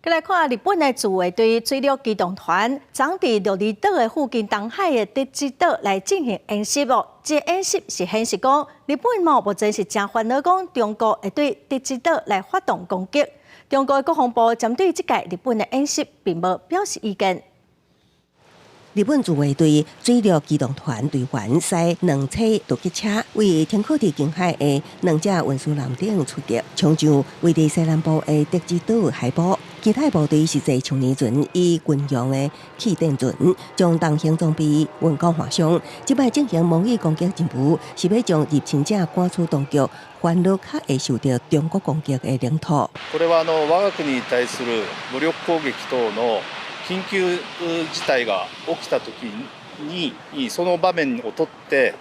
來看日本的自衛隊水陸機動團，昨佇鹿兒島的附近東海的德之島來進行演習哦。這個演習是顯示講，日本嘛目前是誠煩惱講中國會對德之島來發動攻擊。中國的國防部針對這屆日本的演習，並無表示意見。日本自衛隊水陸機動團隊員駛兩車突擊車，為停靠佇近海的兩隻運輸艦頂出擊，衝上位佇西南部的德之島海部。其他部隊是坐長年船以軍用的氣墊船，將重型裝備運到岸上。這擺進行模擬攻擊任務，是欲將入侵者趕出當局，煩惱較會受著中國攻擊的領土。これは我が國に対する武力攻撃等の緊急事態が起きたときに、その場面をとって、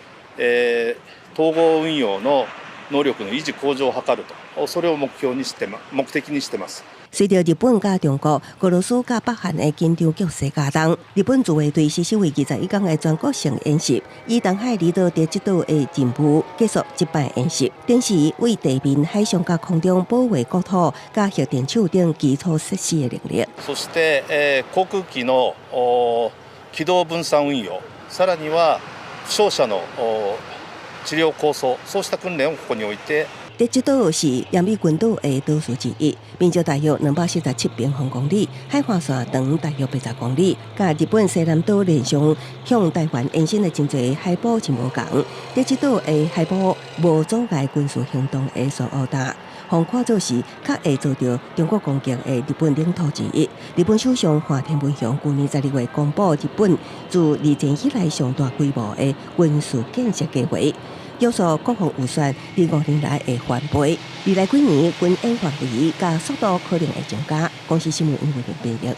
統合運用の能力の維持向上を図ると、それを目標にして目的にしてます。隨著日本佮中國、俄羅斯佮北韓的緊張局勢加重，日本自衛隊實施為21天的全國性演習，以東海離島德之島的任務結束這擺演習。展示對地面、海上佮空中保衛國土、佮核電廠等基礎設施的能力。そして、航空機の機動分散運用、さらには負傷者の治療後送、そうした訓練をここに置いて。德之島是奄美群島的島嶼之一，面積大約247平方公里，海岸線長大約80公里，佮日本西南島連上向台灣延伸的真濟海埔真無仝。德之島的海埔無阻礙軍事行動的旋烏彈，予看做是較會遭著中國攻擊的日本領土之一。日本首相岸田文雄舊年12月公布日本自二戰以來上大規模的軍事建設計劃。約束國防預算佇5年內會翻倍，未來幾年軍演範圍佮速度可能會增加。公視新聞黃文編譯。